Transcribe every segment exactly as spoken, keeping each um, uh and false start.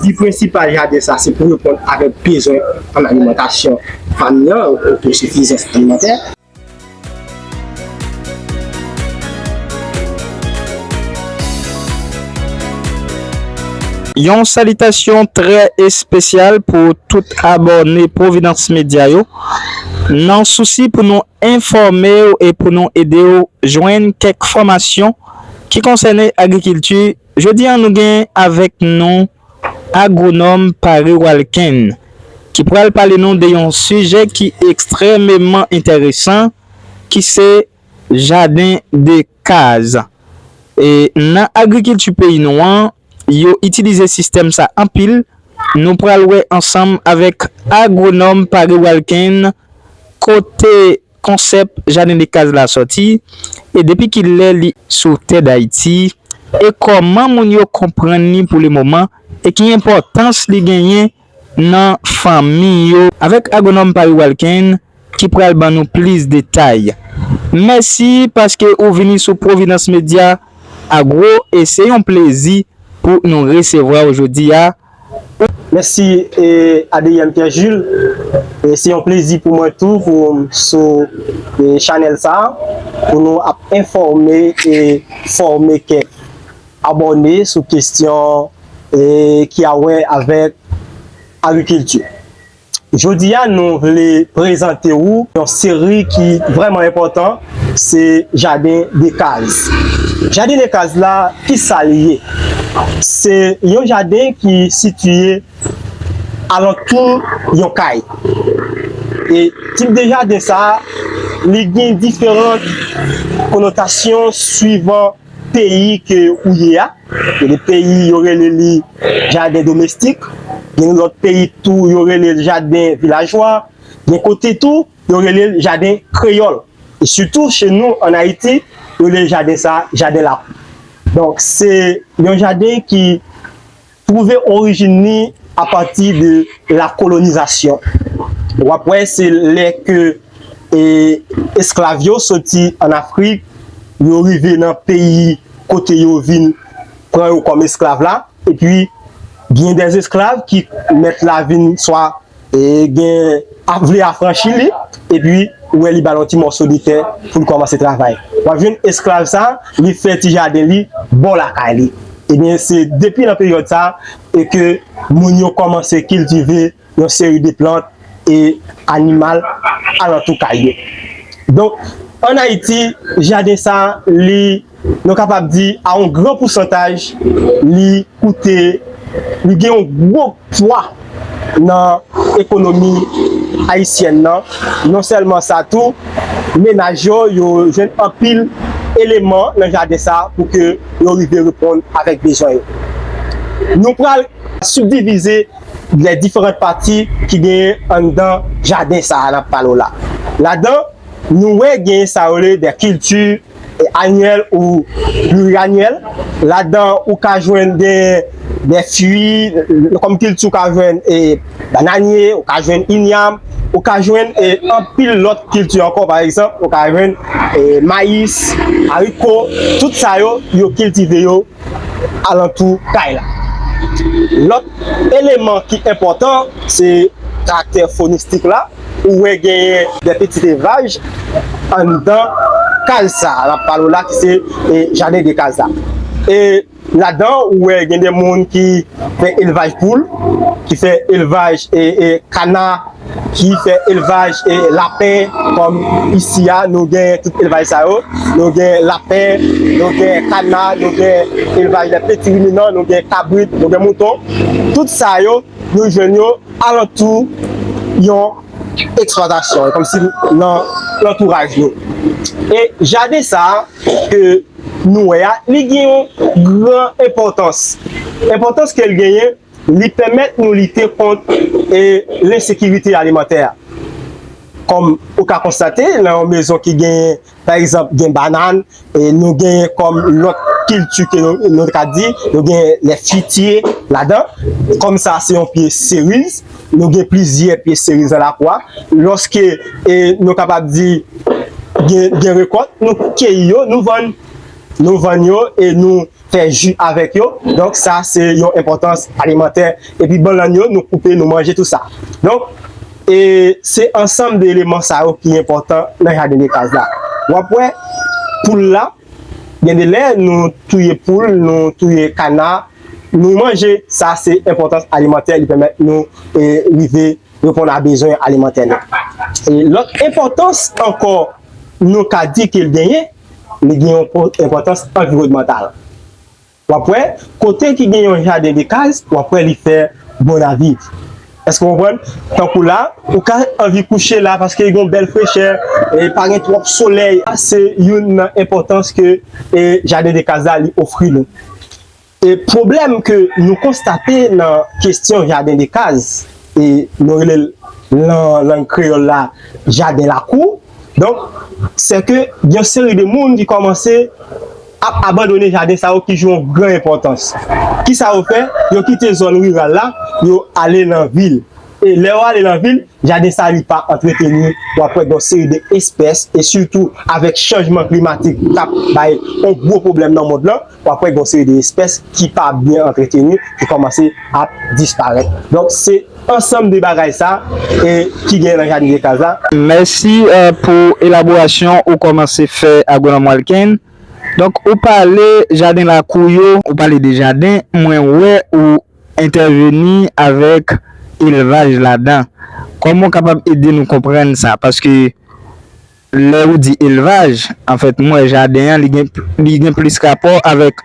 Bi prensipal jaden sa se pou reponn avèk bezwen an alimantasyon fanmi an, otosifizans alimantè. Yon salitasyon trè espesyal pou tout abòne Providence Media yo. Nan sousi pou nou enfòme w e pou nou ede w jwenn kèk fòmasyon ki konsène agrikilti, jodi a nou gen avèk nou agwonòm Parry Walken, ki pral pale nou de yon sijè ki ekstrèmeman enteresan, ki se jaden de kaz. E nan agrikilti peyi nou an, yo itilize sistèm sa anpil. Nou pral wè ansanm avèk agwonòm Parry Walken kote konsèp jaden de kaz la sòti, e depi ki lè li sou tè Dayiti, e kòman moun yo konprann li pou le moman, e ki enpòtans li genyen nan fanmi yo. Avèk agwonòm Parry Walken ki pral ban nou plis detay. Mèsi paske ou vini sou Providence Media Agro, e se yon plezi pou nou resevwa w jodi a. Mèsi, e, A D M Pierre Jules. E se yon plezi pou mwen tou pou m sou, e, chanèl sa a, pou nou ap enfòme e fòme kèk abòne sou kesyon, e, ki a wè avèk agrikilti. Jodi a, nou vle prezante ou yon seri ki vrèman enpòtan, se jaden de kaz. Jaden de kaz la, ki sa li ye? Se yon jaden ki sitiye alantou yon kay. E tip de jaden sa, li gen diferan konotasyon swivan peyi ke ou ye a. Gen de peyi yo rele li jaden domestik, gen lòt peyi tou yo rele l jaden vilajwa, gen kote tou yo rele l jaden kreyòl. E sitou chez nous en Haïti, yo rele jaden sa jaden lakou. Donk se yon jaden ki twouve orijin li apati de la kolonizasyon. W ap wè se lè ke, e, esklav yo soti ann Afrik, yo rive nan peyi kote yo vin pran yo kòm esklav la, epi gen dèz esklav ki mèt la vin swa, e, gen, ap vle afranchi li, epi ou wè li ba l yon ti mòso de tè pou l kòmanse travay. W ap jwenn esklav sa, li fè ti jaden li bò lakay li. Ebyen, se depi nan peryòd sa e ke moun yo kòmanse kiltive yon seri de plant e animal alantou kay yo. Donk, ann Ayiti, jaden sa, li, nou kapab di, a yon gran pousantaj, li koute, li gen yon gwo pwa nan ekonomi ayisyèn nan. Non sèlman sa tou, menaj yo, yo jwenn anpil eleman nan jaden sa pou ke yo rive reponn avèk bezwen yo. Nou pral sibdivize lè diferan pati ki genyen anndan jaden sa a n ap pale w la. Ladan, nou wè genyen sa yo rele de kilti anyèl ou plurianyèl. Ladan, ou ka jwenn de, de fwi, kòm kilti, ou ka jwenn, e, bananye, ou ka jwenn inyam, ou ka jwenn, e, anpil lòt kilti ankò. Pa egzanp, ou ka jwenn, e, mayis, ariko, tout sa yo, yo kiltive yo alantou kay la. Lòt eleman ki enpòtan, se karaktè fonistik la. Ou wè genyen de pitit elvaj anndan kaz sa a n ap pale w la, ki se, e, jaden de kaz la. E ladan, ou wè gen de moun ki fè elvaj poul, ki fè elvaj, e, e, kana, ki fè elvaj, e, lapen, kòm isi a, nou gen tout elvaj sa yo. Nou gen lapen, nou gen kana, nou gen elvaj de peti riminan, nou gen kabrit, nou gen mouton. Tout sa yo, nou jwenn yo alantou yon eksplwatasyon, kòmsi nan lantouraj nou. E jaden sa a ke nou wè a, li gen yon gran enpòtans. Enpòtans ke l genyen, li pèmèt nou lite kont, e, lensekirite alimantè a. Kòm ou ka konstate, nan yon mezon ki genyen, pa egzanp, gen bannann, e nou genyen kòm lòt kilti ke nou, nou ka di, nou gen lè fwitye ladan. Kòm sa, se yon pye seriz, nou gen plizyè pye seriz nan lakou a. Lòske, e, nou kapab di, gen, gen rekòt, nou keyi yo, nou vann. nou vann yo e nou fè ji avèk yo. Donk, sa se yon enpòtans alimantè. Epi bannann yo, nou koupe, nou manje, tou sa. Donk, e se ansanm de eleman sa yo ki enpòtan nan jaden de kaz la. W ap wè, poul la, gen de lè, nou touye poul, nou touye kana, nou manje. Sa se enpòtans alimantè, li pèmèt nou e, rive reponn a bezwen alimantè nou. E lòt enpòtans ankò nou ka di ke l genyen, li gen yon po- enpòtans anviwònmantal. W ap wè, kote ki gen yon jaden de kaz, w ap wè li fè bon lavi. Èske w konprann? Tankou la, ou ka anvi kouche la paske gen yon bèl frechè, e pa gen twòp solèy. Sa se youn nan enpòtans ke e, jaden de kaz la li ofri nou. E pwoblèm ke nou konstate nan kesyon jaden de kaz, e nou rele l nan lang kreyòl la jaden lakou. Donk, se ke gen yon seri de moun ki kòmanse ap abandone jaden sa yo ki jwe yon gran enpòtans. Kisa yo fè? Yo kite zòn riral la, yo ale nan vil. E lè yo ale nan vil, jaden sa li pa antreteni, w ap wè gen yon seri de espès, e sitou avèk chanjman klimatik k ap bay yon gwo pwoblèm nan mond lan, w ap wè gen yon seri de espès ki pa byen antreteni, ki kòmanse ap disparèt. Donk, se ansanm de bagay sa e ki gen nan jaden de kaz la. Mèsi eh, pou elaborasyon ou kòmanse fè, Agwonòm Walken. Donk, ou pale jaden lakou yo, ou pale de jaden, mwen wè ou entèveni avèk elvaj ladan. Kòman w kapab ede nou konprann sa? Paske lè ou di elvaj, anfèt, m wè jaden an, li gen, li gen plis rapò avèk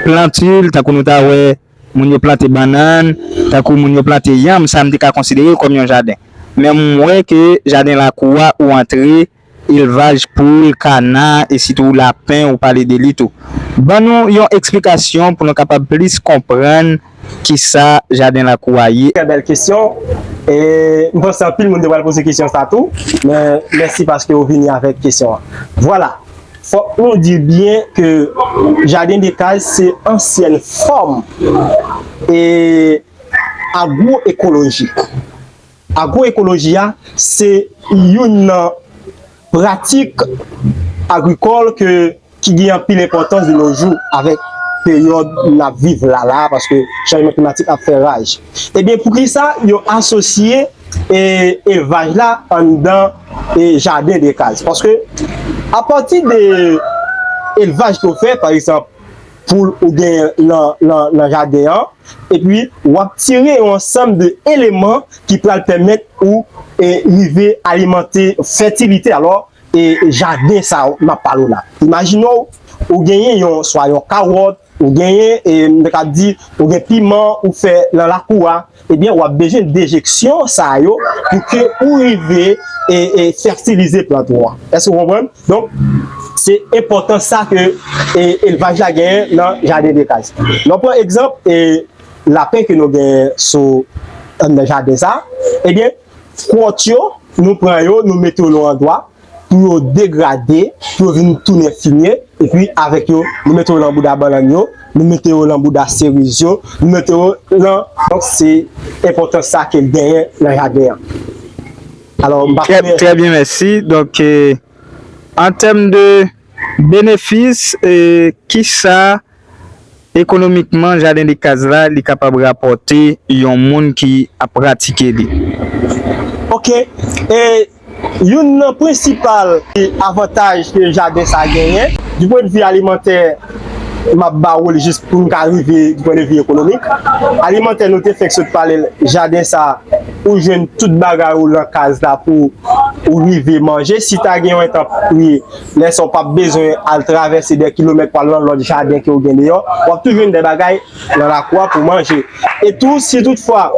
planti, tankou nou ta wè moun yo plante bannann, tankou moun yo plante yanm, sa m te ka konsidere kòm yon jaden. Men m wè ke jaden lakou a, ou antre, elvaj poul, kana, e sitou lapen, ou pale de li tou. Ban nou yon eksplikasyon pou nou kapab plis konprann kisa jaden lakou a ye. Trè bèl kesyon. E m panse anpil moun te pral poze kesyon sa tou, men mèsi paske ou vini avèk kesyon an. Vwala. Fòk nou di byen ke jaden de kaz se ansyèn fòm e agwoekoloji. Agwoekoloji a se youn nan pratik agrikòl ke, ki gen anpil enpòtans de nos jours avèk peryòd n ap viv la la, paske chanjman klimatik ap fè raj. Ebyen, poukisa yo asosye e, elvaj la anndan e, jaden de kaz? Paske apati de elvaj ke w fè, pa egzanp, poul ou genyen nan, nan, nan jaden an, epi w ap tire yon ansanm de eleman ki pral pèmèt ou e, rive alimante fètilite, alò, e, jaden sa w m ap pale w la. Imajine w, ou genyen yon, swa yon kawòt, ou genyen, e, m ta ka di, ou gen piman, ou fè nan lakou a, ebyen, w ap bezwen dejeksyon sa yo pou ke ou rive e, e, fètilize plant ou an. Èske w konprann? Donk, se enpòtans sa ke e, elvaj la genyen nan jaden de kaz. Lè w pran egzanp e, lapen ke nou genyen sou anndan jaden sa, ebyen, kwòt yo, nou pran yo, nou mete yo nan yon andwa pou yo degrade, pou yo vin tounen fimye, epi avèk yo, nou mete yo nan bouda bannann yo, nou mete yo nan bouda seriz yo, nou mete yo nan, donk, se enpòtans sa ke l genyen nan jaden an. Alò, m pa Trè, konnen. Trè byen, mèsi. Donk, e, an tèm de benefis, e, kisa ekonomikman jaden de kaz la, li kapab rapòte yon moun ki ap pratike li? Oke. E youn nan prensipal avantaj ke jaden sa genyen, du point de vue alimantè, m ap ba w li jis pou n ka rive du point de vue ekonomik. Alimantè, nou te fenk sot pale l, jaden sa, ou jwenn tout bagay ou nan kaz la pou ou rive manje. Si ta gen yon entanpri, lè sa w p ap bezwen al travèse dè kilomèt pou al nan lòt jaden ke w gen deyò, w ap toujou jwenn de bagay nan lakou a pou manje. E tou, si toutfwa,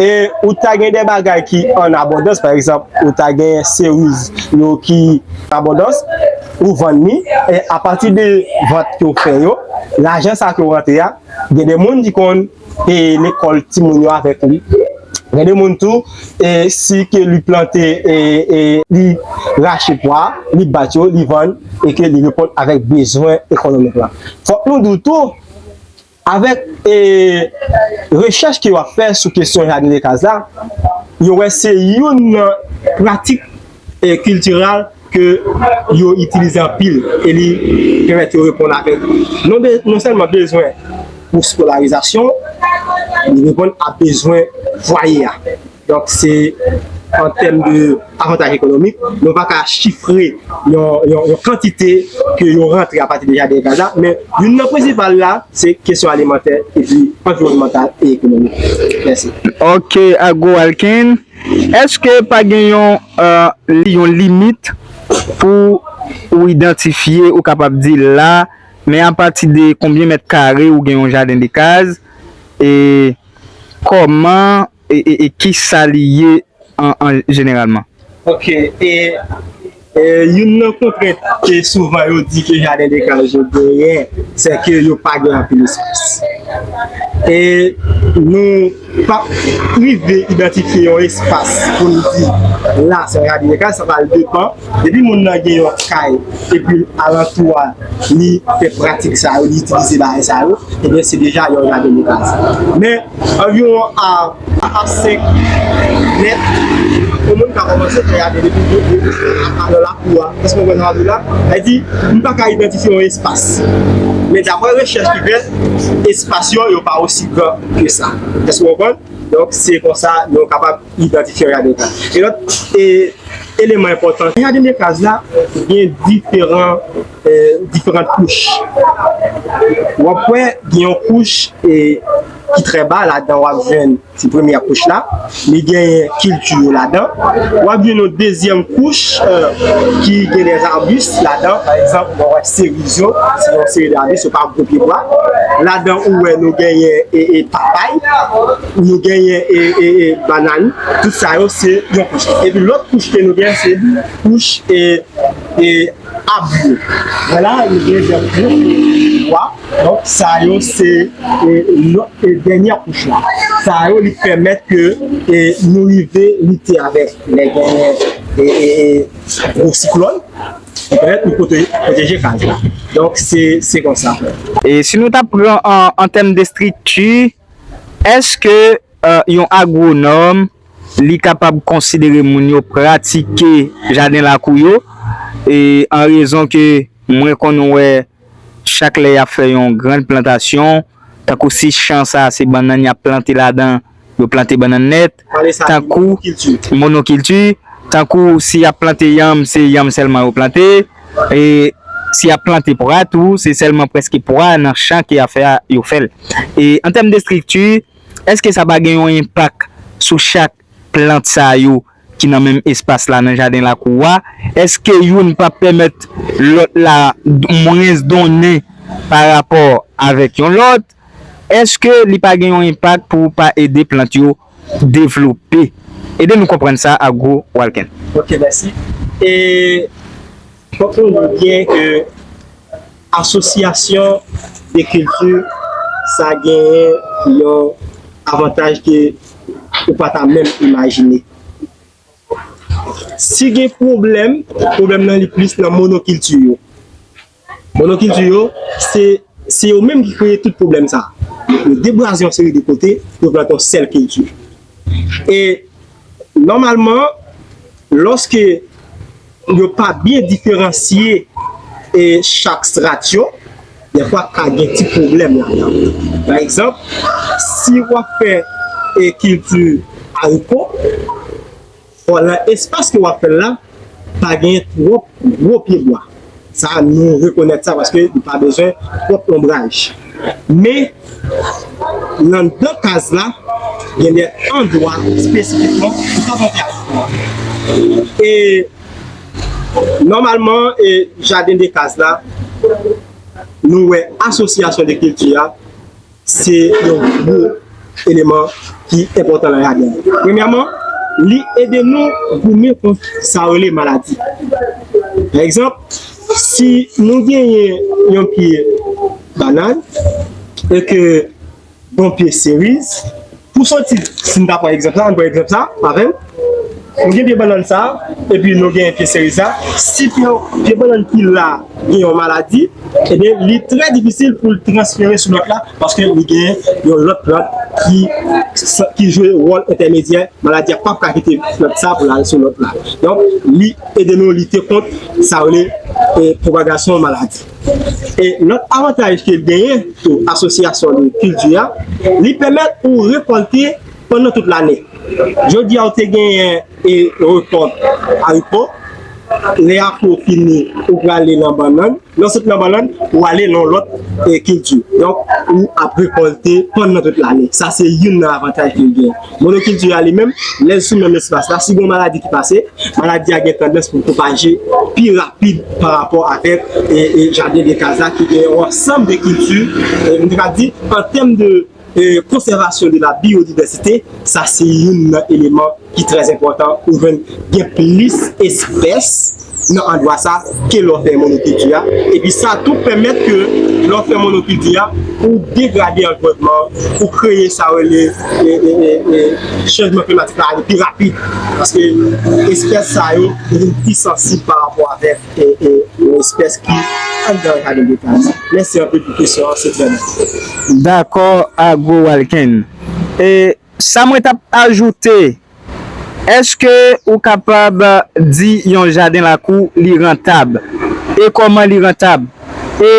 e, ou ta gen de bagay ki an abondans, pa egzanp, ou ta gen seriz yo ki an abondans, ou vann li, e apati de vant ke w fè yo, lajan sa ke w rantre a, gen de moun ki konn peye lekòl timoun yo avèk li. Gen de moun tou, e, si ke li plante, e, e, li rache pwa, li bat yo, li vann, e ke li reponn avèk bezwen ekonomik la. Fòk nou di w tou, avèk, e, rechèch ke yo ap fè sou kesyon jaden de kaz la, yo wè se youn nan pratik, e, kiltiral ke yo itilize anpil e li pèmèt yo reponn avèk non, be- non sèlman bezwen pou skolarizasyon, li reponn a bezwen fwaye a. Donk, se an tèm de avantaj ekonomik, nou pa ka chifre yon, yon, yon kantite ke yo rantre apati de jaden de kaz la, men youn nan prensipal la, se kesyon alimantè epi anviwònmantal e ekonomik. Mèsi. Ok, Agro Walken, èske pa gen yon, euh, li- yon limit pou ou idantifye, ou kapab di la, men apati de konbyen mèt kare ou gen yon jaden de kaz, e kòman e, e, e kisa li ye an, an jeneralman? Ok, e, e youn nan kontrent ke souvan yo di ke jaden de kaz yo genyen, se ke yo pa gen anpil espas. E nou pa rive idantifye yon espas pou nou di la se yon jaden de kaz, sa pral depann. Depi moun nan gen yon kay epi alantou a li fè pratik sa yo, li itilize bagay sa yo, ebyen se deja yon jaden de kaz. Men anviwon a, a senk mèt, yon moun ka kòmanse fè jaden depi alò lakou a. Èske w konprann sa m ap di w la? Sa vle di, m pa ka idantifye yon espas. Men daprè rechèch ki fèt, espas yo, yo pa osi gran ke sa. Èske w konprann? Donk, se konsa nou kapab idantifye yon jaden de kaz. E lòt e, eleman enpòtan, jaden de kaz la gen diferan, e, diferan kouch. W ap wè gen yon kouch e, ki trè ba, ladan w ap jwenn ti premyè kouch la, li genyen kilti yo ladan. W ap jwenn yon dezyèm kouch, e, ki gen dèzabis ladan, pa egzanp, lè w wè seriz yo, se yon seri de abis, yo pa gwo pye bwa. Ladan ou wè nou genyen e, e papay, nou genyen e, e, e bannann, tout sa yo se yon kouch. Epi lòt kouch ke nou genyen se kouch e, e ab yo. Vwala, nou genyen de gwo pye bwa. Donk sa yo se e, lòt e dènyè kouch la. Sa yo li pèmèt ke e, nou rive lite avèk lè genyen e, e, e gwo siklòn. Li pèmèt nou pwote- pwoteje kaz la. Donk se, se konsa. E si nou ta pran an, an tèm de estrikti, èske, e, yon agwonòm li kapab konsidere moun yo pratike jaden lakou yo, e an rezon ke mwen konn wè chak lè y ap fè yon grann plantasyon, tankou si chan sa a se bannann y ap plante ladan, yo plante bannann nèt, tankou monokilti, tankou si y ap plante yanm, se yanm sèlman yo plante, e si y ap plante pwa tou, se sèlman prèske pwa nan chan ke y ap fè a, yo fè l. E an tèm de estrikti, èske sa pa gen yon enpak sou chak plant sa yo ki nan menm espas la nan jaden lakou a? Èske youn p ap pèmèt lòt la mwens donnen pa rapò avèk yon lòt? Èske li pa gen yon enpak pou pa ede plant yo devlope? Ede nou konprann sa, Agro Walken. Ok, mèsi. E fòk nou di byen ke asosyasyon de kilti sa genyen yon avantaj ke ou pa ta menm imajine. Si gen pwoblèm, pwoblèm nan li plis nan monokilti yo. Monokilti yo, se, se yo menm ki kreye tout pwoblèm sa. Yo debraze yon seri de kote, yo plante yon sèl kilti. E nòmalman, lòske yo pa byen diferansye e chak strat yo, dèfwa ka gen ti pwoblèm ladan. Pa egzanp, si w ap fè e kilti ariko, fò nan espas ke w ap fè l la, pa gen twòp gwo pyebwa. Sa, nou rekonèt sa paske li pa bezwen twòp lonbraj. Men, nan, nan kaz la, gen de andwa espesifikman pou kapab fè aktivite. E nòmalman, e jaden de kaz la, nou wè asosyasyon de kilti a, se yon gwo eleman ki enpòtan nan jaden an. Premyèman, li ede nou goumen kont sa yo rele maladi. Pa egzanp, si nou genyen yon pye bannann e ke yon pye seriz, pou soti, si n ta pran egzanp sa, ann pran egzanp sa avè m, Nou gen pye bannann sa, epi nou gen pye seriz la. Si pye, pye bannann ki la gen yon maladi, ebyen, li trè difisil pou l transfere sou lòt la, paske li gen yon lòt plant ki, ki jwe wòl entèmedyè. Maladi a p ap ka kite plant sa pou l al sou lòt la. Donk, li ede nou lite kont sa yo rele, e, pwopagasyon maladi. E lòt avantaj ke l genyen tou, asosyasyon de kilti a, li pèmèt ou rekòlte pandan tout lane. Jodi a, ou te genyen, e, rekòt ariko, lè ariko fini, ou prale nan bannann, lè w sot nan bannann, ou ale nan lòt, e, kilti. Donk, ou ap rekòlte pandan tout lane. Sa se youn nan avantaj ke l genyen. Monokilti a li menm, lè l sou menm espas la, si gen yon maladi ki pase, maladi a gen tandans pou l pwopaje pi rapid pa rapò avèk, e, e, jaden de kaz la ki gen yon ansanm de kilti, e, nou te ka di, an tèm de, e, konsèvasyon de la biyodivèsite, sa se youn nan eleman ki trè enpòtan. Ou jwenn gen plis espès nan andwa sa ke lè w fè monokilti a. Epi sa tou pèmèt ke lè w fè monokilti a, ou degrade anviwònman, ou kreye sa yo rele, e, e, e, e, chanjman klimatik la ale pi rapid. Paske espès sa yo vin pi sansib pa rapò avèk, e, e, yon espès ki anndan jaden de kaz. Mèsi anpil pou kesyon an, se trè bon. Dakò, Agro Walken. E sa mwen t ap ajoute, èske ou kapab di yon jaden lakou li rantab? E kòman li rantab? E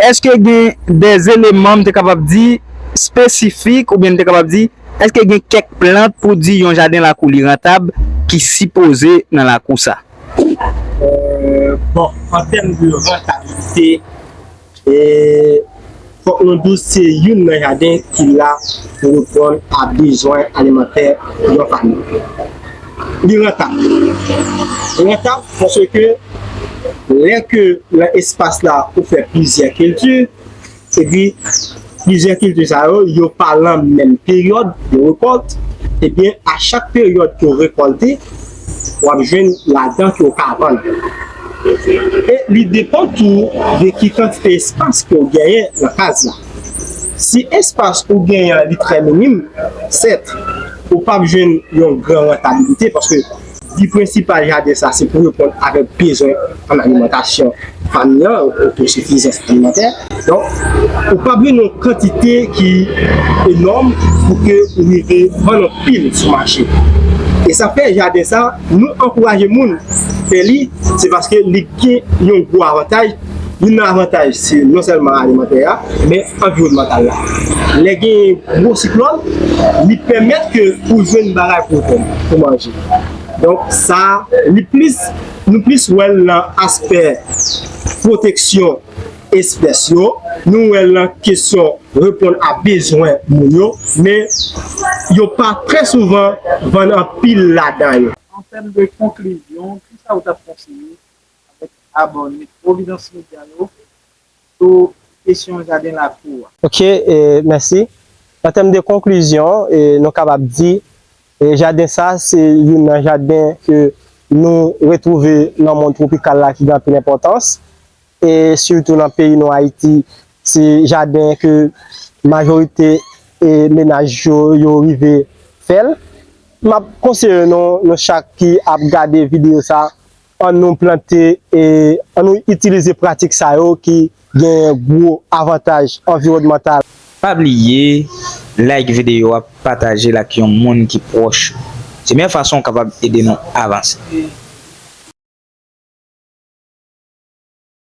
èske gen de eleman m te kapab di espesifik oubyen m te kapab di, èske gen kèk plant pou di yon jaden lakou li rantab ki sipoze nan lakou sa? Euh, bon, an tèm de rantabilite, e fòk nou di w se youn nan jaden ki la pou reponn a bezwen alimantè yon fanmi. Li rantab. Li rantab paske lè ke nan espas la ou fè plizyè kilti, epi plizyè kilti sa yo, yo pa lan menm peryòd de rekòt, ebyen, a chak peryòd ke w rekòlte, w ap jwenn ladan ke w ka vann. E li depann tou de ki kantite espas ke w genyen nan kaz la. Si espas ou genyen an li trè minim, sèt, ou p ap jwenn yon gran rantabilite paske bi prensipal jaden sa se pou reponn avèk bezwen an alimantasyon fanmi an, otosifizans alimantè. Donk, ou p ap jwenn yon kantite ki enòm pou ke ou rive vann anpil sou mache. E sa fè jaden sa, nou ankouraje moun fè li, se paske li gen yon gwo avantaj. Youn nan avantaj, se non sèlman alimantè a, men anviwònmantal la. Lè gen gwo siklòn, li pèmèt ke ou jwenn bagay pou ou, pou manje. Donk, sa, li plis, nou plis wè l nan aspè pwoteksyon espès yo, nou wè l nan kesyon reponn a bezwen moun yo, men yo pa trè souvan vann anpil ladan yo. An tèm de konklizyon, kisa ou t ap konseye avèk abòne Providence Media yo sou kesyon jaden lakou a? Ok, e, mèsi. An tèm de konklizyon, e, nou kapab di, e, jaden sa, se youn nan jaden ke nou retwouve nan mond twopikal la ki gen anpil enpòtans. E sitou nan peyi nou Ayiti, se jaden ke majorite, e, menaj yo, yo rive fè l. M ap konseye nou, nou chak ki ap gade videyo sa, an nou plante, e, an nou itilize pratik sa yo ki gen gwo avantaj anviwònmantal. Pa bliye like videyo a, pataje l ak yon moun ki pwòch ou. Se meyè fason w kapab ede nou avanse.